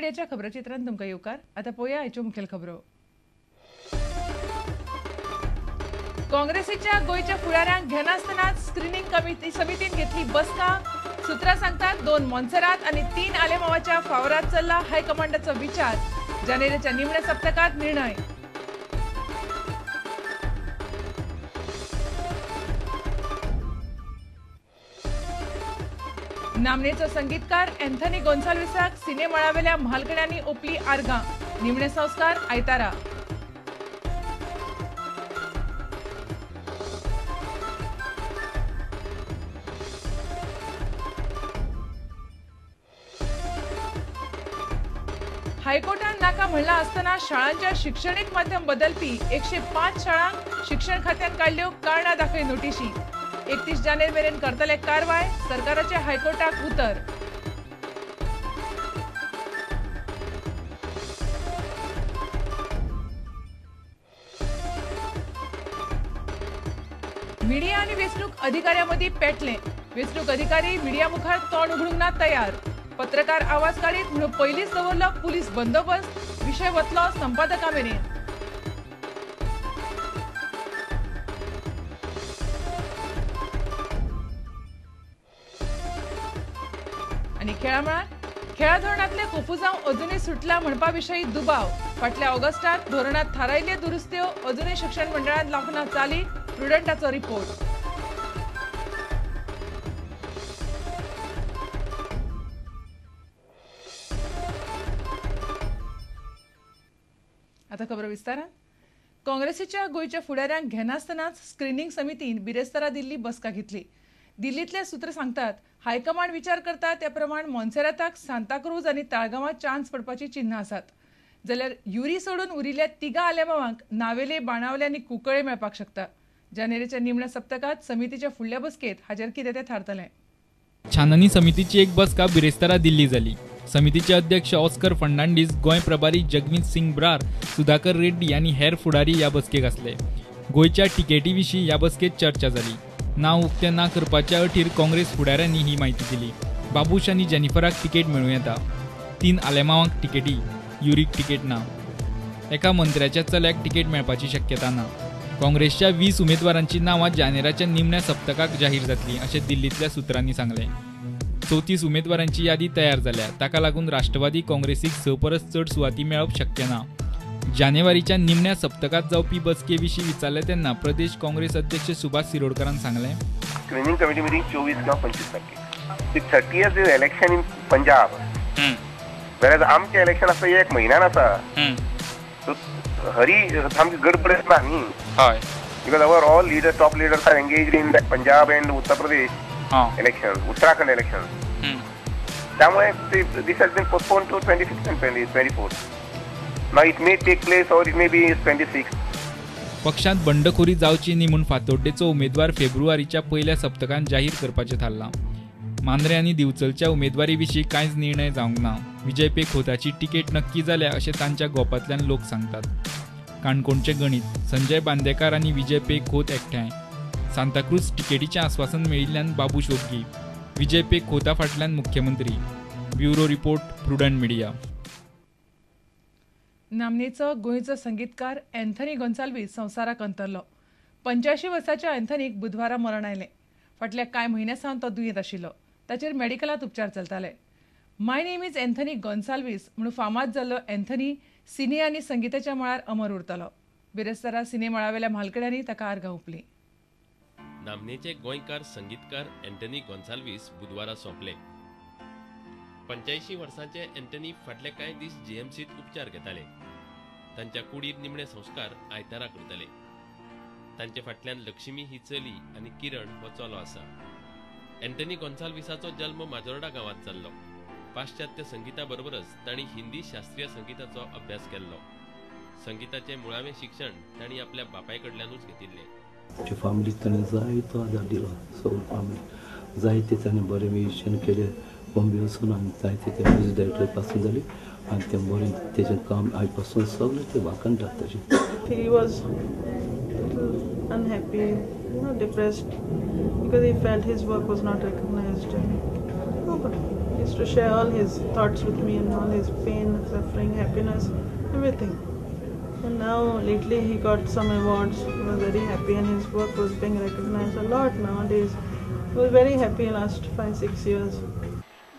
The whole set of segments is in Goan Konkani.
मिडियाच्या खबराचित्रांत तुमकां येवकार. आतां पळोवया आयच्यो मुखेल खबरो. काँग्रेसीच्या गोंयच्या फुडाऱ्यांक घेनासतनाच स्क्रिनींग कमिटी समितीन घेतली बसका. सूत्रां सांगतात 2 मोन्सेरात आनी 3 आलेमावाच्या फावरात चल्ला हायकमांडाचो विचार. जानेवारीच्या निमण्या सप्तकात निर्णय. नामनेचो संगीतकार अँथनी गोन्साल्विसाक सिनेमळावेल्या म्हालगड्यांनी ओपली आर्गां. निमणे संस्कार आयतारा. हायकोर्टान नाका म्हणलां आसतना शाळांच्या शिक्षणीक माध्यम बदलपी 105 शाळांक शिक्षण खात्यान काडल्यो कारणां दाखय नोटिशी. 31 जानेर मेरेन करतले कारवाय. सरकाराचे हायकोर्टाक उतर. मीडिया आनी वेंचणूक अधिकाऱ्यां मदीं पेटलें. वेंचणूक अधिकारी मीडिया मुखार तोंड उगडूंक ना तयार. पत्रकार आवाज काडीत म्हणून पयलींच दवरलो पुलीस बंदोबस्त. विशय वतलो संपादकां मेरेन. आनी खेळामळार खेळा धोरणांतले कोफुजांव अजुनूय सुटला म्हणपा विशयी दुबाव. फाटल्या ऑगस्टात धोरणांत थारायिल्ल्यो दुरुस्त्यो अजुनूय शिक्षण मंडळान लावंक ना चाली. प्रुडंटाचो रिपोर्ट. आता खबर विस्तारान. काँग्रेसीच्या गोंयच्या फुडाऱ्यांक घेनासतनाच स्क्रिनींग समितीन बिरेस्तारा दिल्ली बसका घेतली. दिल्लींतले सूत्र सांगतात हायकमांड विचार करता त्या प्रमाण मोन्सेराताक सांताक्रूज आनी ताळगांवां चान्स पडपाची चिन्हां आसात. जाल्यार युरी सोडून उरिल्ल्या 3 आलेमावांक नावेले, बाणावले आनी कुंकळे मेळपाक शकता. जानेवारीच्या निमण्या सप्तकांत समितीच्या फुडल्या बसकेंत हाजेर कितें तें थारतलें. छाननी समितीची एक बसका बिरेस्तारा दिल्ली जाली. समितीचे अध्यक्ष ऑस्कर फर्नांडीस, गोंय प्रभारी जगमीत सिंग ब्रार, सुधाकर रेड्डी आनी हेर फुडारी ह्या बसकेक आसले. गोंयच्या तिकेटी विशीं ह्या बसकेंत चर्चा जाली. नांव उक्तें ना करपाच्या अटीर काँग्रेस फुडाऱ्यांनी ही माहिती दिली. बाबूश आनी जेनिफराक तिकेट मेळूं येता. 3 आलेमावांक तिकेटी, युरीक तिकेट ना. एका मंत्र्याच्या चल्याक तिकेट मेळपाची शक्यता ना. काँग्रेसच्या 20 उमेदवारांची नांवां जानेराच्या निमण्या सप्तकाक जाहीर जातली अशें दिल्लींतल्या सुत्रांनी सांगलें. 34 उमेदवारांची यादी तयार जाल्या. ताका लागून राष्ट्रवादी काँग्रेसीक 6 परस चड सुवाती मेळप शक्य ना. जानेवारीच्या निमण्या सप्तकात जावपी बसके विशीं विचारलें तेन्ना प्रदेश काँग्रेस अध्यक्ष सुभाष शिरोडकरान सांगलें, स्क्रिनींग कमिटी मिटिंग 24 किंवा 25 तारखेक. 30th is election in Punjab, whereas आमचें इलेक्शन आसा एक म्हयन्यान आसा. सो हरी सामकी गडबड ना न्ही. हय, because our all leader, top leaders are engaged in Punjab and Uttar Pradesh election, Uttarakhand election. त्यामुळे this has been postponed to 25th and 24th. Now it may take place or it may be 26. पक्षांत बंडखोरी जावची न्ही म्हूण फातोड्डेचो उमेदवार फेब्रुवारीच्या पयल्या सप्तकांत जाहीर करपाचें थारलां. मांद्रे आनी दिवचलच्या उमेदवारी विशीं कांयच निर्णय जावंक ना. विजय पे खोताची तिकेट नक्की जाल्या अशें तांच्या गोपांतल्यान लोक सांगतात. काणकोणचें गणीत संजय बांदेकार आनी विजय पे खोत एकठांय. सांताक्रूज तिकेटीचें आस्वासन मेळिल्ल्यान बाबूश ओग्गी. विजय पे खोता फाटल्यान मुख्यमंत्री. Bureau report, Prudent media. नामनेचो गोंयचो संगीतकार अँथनी गोन्साल्वीस संवसाराक अंतरलो. 85 वर्साच्या अँथनीक बुधवारा मरण आयलें. फाटल्या कांय म्हयन्यां सावन तो दुयेंत आशिल्लो. ताचेर मेडिकलांत उपचार चलताले. My name is Anthony Gonsalves म्हणून फामाद जाल्लो अँथनी सिने आनी संगीताच्या मळार अमर उरतलो. बिरेस्तारा सिने मळावेल्या म्हालगड्यांनी ताका आर्गां ओंपलीं. नामनेचे गोंयकार संगीतकार अँथनी गोन्साल्वीस बुधवारा सोंपले. 85 वर्सांचे अँथनी फाटले कांय दीस जीएमसीत उपचार घेताले. तांच्या कुडीर निमणे संस्कार आयतारा करतले. तांचे फाटल्यान लक्ष्मी ही चली आनी किरण हो चलो आसा. अँथनी गोन्साल्विसाचो जल्म माजोर्डा गांवांत जाल्लो. पाश्चात्य संगीता बरोबरच तांणी हिंदी शास्त्रीय संगीताचो अभ्यास केल्लो. संगीताचें मुळावें शिक्षण तांणी आपल्या बापाय कडल्यानूच घेतिल्लें. फामिलीक ताणें जायतो आदार दिलो. सगळी फामिली जायते ताणें बरें म्युजिशियन केलें. बॉम्बे वचून आनी जायते ते म्युजीक डायरेक्टर पासून जाली आनी तें बरें तेजें काम आयज पासून सगळें तें वाखाणटात ताजें. He was little unhappy, you know, depressed because he felt his work was not recognized. Open. He used to share all his thoughts with me and all his pain, suffering, happiness, everything. And now lately he got some awards. He was very happy and his work was being recognized a lot nowadays. He was very happy last 5-6 years.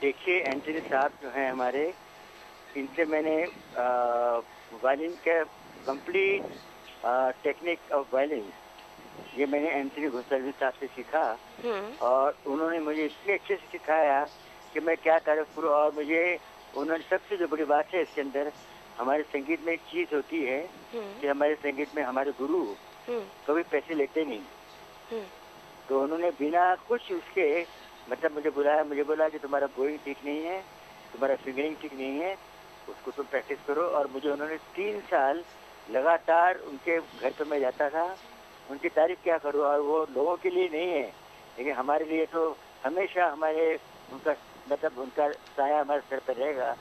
देखिए एंटनी साहब जो हैं हमारे, इनसे मैंने violin K complete technique of violin ये मैंने एंटनी गोंसाल्विस साहब से सीखा और उन्होंने मुझे इतने अच्छे से सिखाया कि मैं क्या तारीफ करूँ। और मुझे उन्होंने सबसे जो बड़ी बात है इसके अंदर, हमारे संगीत में एक चीज़ होती है कि हमारे संगीत में हमारे गुरु कभी पैसे लेते नहीं, तो उन्होंने बिना कुछ उसके मतलब मुझे बुलाया, मुझे बोला कि तुम्हारा बोइंग ठीक नहीं है, तुम्हारा फिंगरिंग ठीक नहीं है, उसको तुम प्रैक्टिस करो। और मुझे उन्होंने 3 साल लगातार उनके घर पर मैं जाता था, उनकी तारीफ क्या करूँ। और वो लोगों के लिए नहीं है लेकिन हमारे लिए तो हमेशा हमारे उनका मतलब उनका साया हमारे सर पर रहेगा।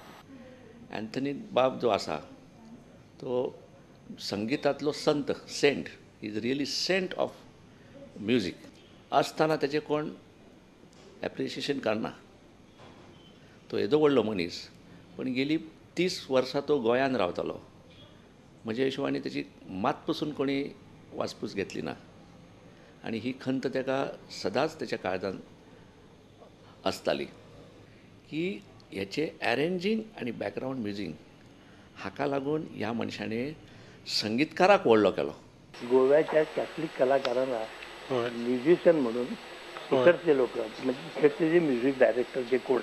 अँथनी बाब जो आसा तो संगीतांतलो संत, saint, is really saint of music आसतना तेजें कोण एप्रिशिएशन करना। तो येदो व्हडलो मनीस पण गेली 30 वर्सां तो गोंयान रावतालो, म्हज्या हिशोबान तेजी मात पसून कोणी वासपूस घेतली ना आनी ही खंत ताका सदांच तेच्या काळजान आसताली की हेचें एरेंजींग आनी बॅकग्रावंड म्युजीक हाका लागून ह्या मनशाने संगीतकाराक व्हडलो केलो। गोव्याच्या कॅथलिक कलाकारांना म्युझिशियन म्हणून इकडचे लोक म्हणजे इकडचे जे म्युझिक डायरेक्टर जे कोण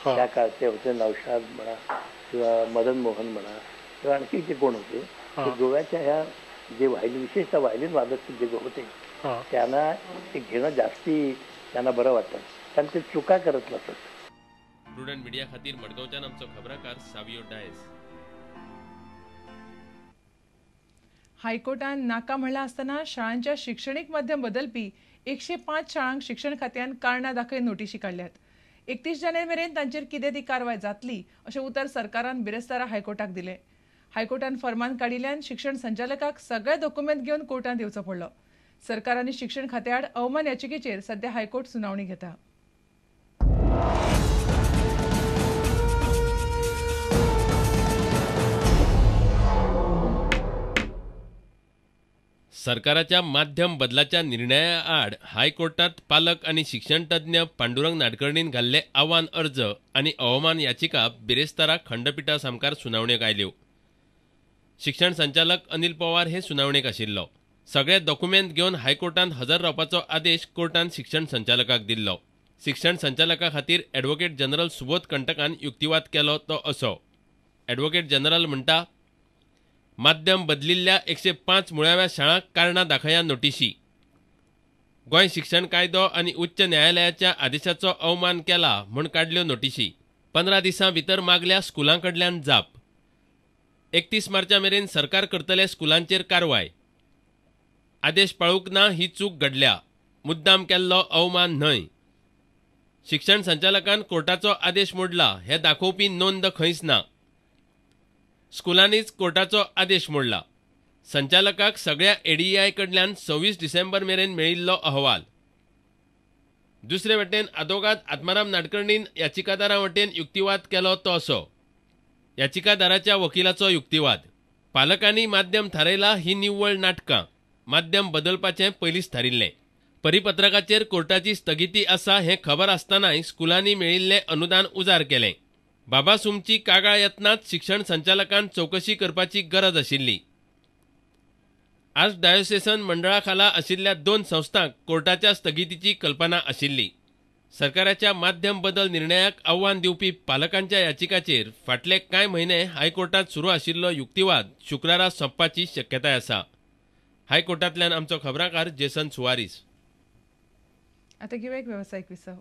त्या काळचे होते, नौशाद म्हणा किंवा मदन मोहन म्हणा किंवा आणखी जे कोण होते, ते गोव्याच्या ह्या जे व्हायलिन, विशेषतः व्हायलिन वादक जे होते त्यांना ते घेणं जास्ती त्यांना बरं वाटतं, कारण ते चुका करत नसत। प्रुडंट मीडिया खातीर मडगांवच्यान आमचो खबराकार सावियो डायस। हायकोर्टान नाका म्हणलां आसतना शाळांच्या शिक्षणीक माध्यम बदलपी 105 शाळांक शिक्षण खात्यान कारणां दाखय नोटिशी काडल्यात। 31 जानेवारी मेरेन तांचेर कितें ती कारवाय जातली अशें उतर सरकारान बिरेस्तारा हायकोर्टाक दिलें। हायकोर्टान फरमान काडिल्ल्यान शिक्षण संचालकाक सगळे दोकुमेंत घेवन कोर्टांत येवचो पडलो। सरकार आनी शिक्षण खात्या आड अवमान याचिकेचेर सध्या हायकोर्ट सुनावणी घेता। सरकाराच्या माध्यम बदलाच्या निर्णया आड हायकोर्टात पालक आनी शिक्षण तज्ञ पांडुरंग नाडकर्णीन घाल्ले आव्हान अर्ज आनी अवमान याचिका बिरेस्तारा खंडपिठा सामकार सुनावणेक आयल्यो। शिक्षण संचालक अनिल पवार हे सुनावणेक आशिल्लो। सगळे डॉक्युमेंट घेवन हायकोर्टांत हजर रावपाचो आदेश कोर्टान शिक्षण संचालकाक दिल्लो। शिक्षण संचालका खातीर ॲडव्होकेट जनरल सुबोध कंटकान युक्तिवाद केलो तो असो। ॲडव्होकेट जनरल म्हणटा, माध्यम बदलिल्ल्या 105 मुळाव्या शाळांक कारणां दाखया नोटिशी। गोंय शिक्षण कायदो आनी उच्च न्यायालयाच्या आदेशाचो अवमान केला म्हूण काडल्यो नोटिशी। 15 दिसां भितर मागल्या स्कुलां कडल्यान जाप। 31 मार्चा मेरेन सरकार करतले स्कुलांचेर कारवाय। आदेश पाळूंक ना ही चूक घडल्या, मुद्दाम केल्लो अवमान न्हय। शिक्षण संचालकान कोर्टाचो आदेश मोडला हें दाखोवपी नोंद खंयच ना। स्कुलांनीच कोर्टाचो आदेश मोडला। संचालकाक सगळ्या एडीआय कडल्यान 26 डिसेंबर मेरेन मेळिल्लो अहवाल। दुसरे वटेन आदोगाद आत्माराम नाडकर्णीन याचिकादारा वटेन युक्तिवाद केलो तो असो। याचिकादाराच्या वकिलाचो युक्तिवाद, पालकांनी माध्यम थारयला ही निव्वळ नाटकां, माध्यम बदलपाचें पयलींच थारिल्लें। परिपत्रकाचेर कोर्टाची स्थगिती आसा हें खबर आसतनाय स्कुलांनी मेळिल्लें अनुदान उजार केलें। बाबासुमची कागाळ येतनाच शिक्षण संचालकान चवकशी करपाची गरज आशिल्ली। आज डायोसेसन मंडळा खाला आशिल्ल्या 2 संस्थांक कोर्टाच्या स्थगितीची कल्पना आशिल्ली। सरकाराच्या माध्यम बदल निर्णयाक आव्हान दिवपी पालकांच्या याचिकाचेर फाटले कांय म्हयने हायकोर्टांत सुरू आशिल्लो युक्तिवाद शुक्रारा सोंपपाची शक्यताय आसा। हायकोर्टांतल्यान आमचो खबराकार जेसन सुवारीस। आता घेऊया एक व्यावसायिक विसव।